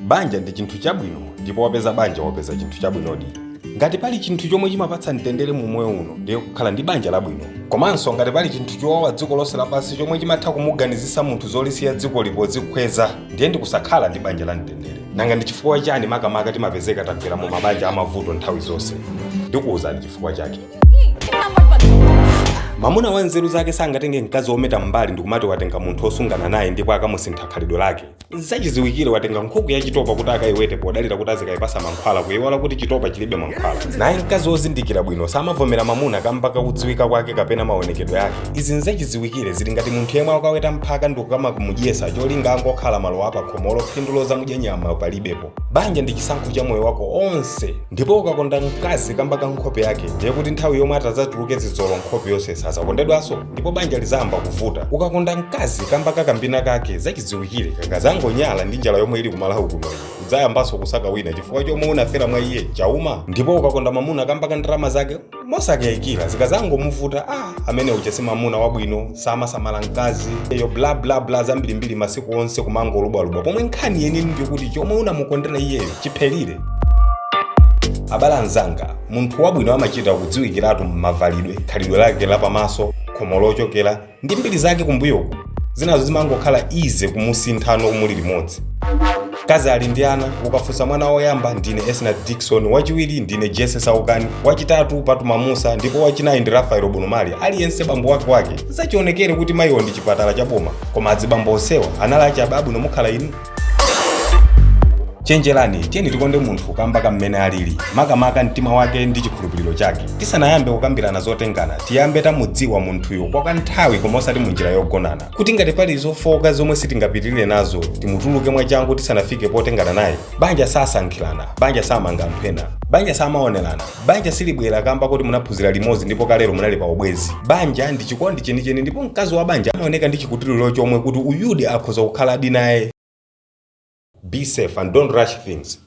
Banja ndi chinthu chabwino, ndipo wapeza banja wapeza chinthu chabwinodi. Ngati pali chinthu chomwe chimapatsa mtendere mu moyo uno, ndiye kukhala ndi banja labwino. Komanso ngati pali chinthu chowawa dziko lonse lapansi chomwe chimatha kumuganizisa munthu zolisiya dziko lipodzikhweza, ndiye ndi kusakhala ndi banja la mtendere. Nanga ndi chifukwa chani makamaka timapezeka tagwera mu mabanja amavuto nthawi zonse? Ndikuwuzani chifukwa chake. Mamuna wa nzeru zake sangatenge mkazi wometa mbali ndikumati watenga munthu osungana naye ndipo akamusintha khalidwe lake. Zachiziwikire watenga nkhuku ya chitopa kuti akayiwete podalira kuti azikayipasa mankhwala, kuyiwala kuti chitopa chilibe mankhwala. Naye mkazi wozindikira bwino samavomera mamuna kamba kakudziwika kwake kapena maonekedwe ake. Izi nzachiziwikire, zili ngati munthu yemwe akaweta mphaka ndikukama kumudyesa cholinga angokhala malo apakhomolo, phindu lozamudya nyama palibepo. Banja ndi chisankho cha moyo wako onse, ndipo ukakonda mkazi kamba ka nkhope yake, ndiye kuti nthawi yomwe atazatuluke zidzolo nkhope yonse sazakondedwanso ndipo banja lizayamba kuvuta. Ukakonda mkazi kamba kakambina kake, zachidziwikire kakazangonyala ndi njala yomwe ili kumalawi kunoyi, udzayambanso kusaka wina chifukwa chomwe unafera mwa iye chauma. Ndipo ukakonda mamuna kamba ka ndalama zake, mosakayikira zikazangomuvuta, ah, amene uja si mamuna wabwino, samasamala mkazi eyo, bla bla bla, zambirimbiri, masiku onse kumangolubwalubwa, pomwe nkhani yenini ndikuti chomwe unamukondera iyeyo chiphelire. Abale anzanga, munthu wabwino amachita kudziwikiratu m'mavalidwe, khalidwe lake lapamaso, khomo lochokera ndi mbiri zake kumbuyoku. Zinazo zimangokhala easy kumusinthano muli limodzi. Kazi ali ndi ana, ukafunsa mwana woyamba, "Ndine Esnat Dikson," wachiwiri, "Ndine Jesse Saukani," wachitatu, "Patuma Musa," ndipo wachinayi ndi Rafael Bonomali. Aliyense bambo wake wake. Zachionekere kuti mayiwo ndi chipatala cha boma, koma adzibambo onsewa anali achabe abwino mukhala inu. Chenjerani. Tiyeni tikonde munthu kamba kammene alili, makamaka mtima wake ndi chikhulupiriro chake. Tisanayambe kukambirana zotengana, tiyambe tamudziwa munthuyo kwa kanthawi, koma osati munjira yogonana, kuti ngati pali zofowoka zomwe sitingapitirire nazo, timutuluke mwachangu tisanafike potengana naye. Banja sasankhirana, banja samanga anthu ena, banja samaonerana, banja silibwera kamba kuti munaphunzira limodzi ndipo kalero munali pa ubwezi. Banja ndi chikondi chenicheni, ndipo mkazi wa banja amaoneka ndi chikutiriro chomwe kuti uyudi akhoza kukhala adi naye. Be safe and don't rush things.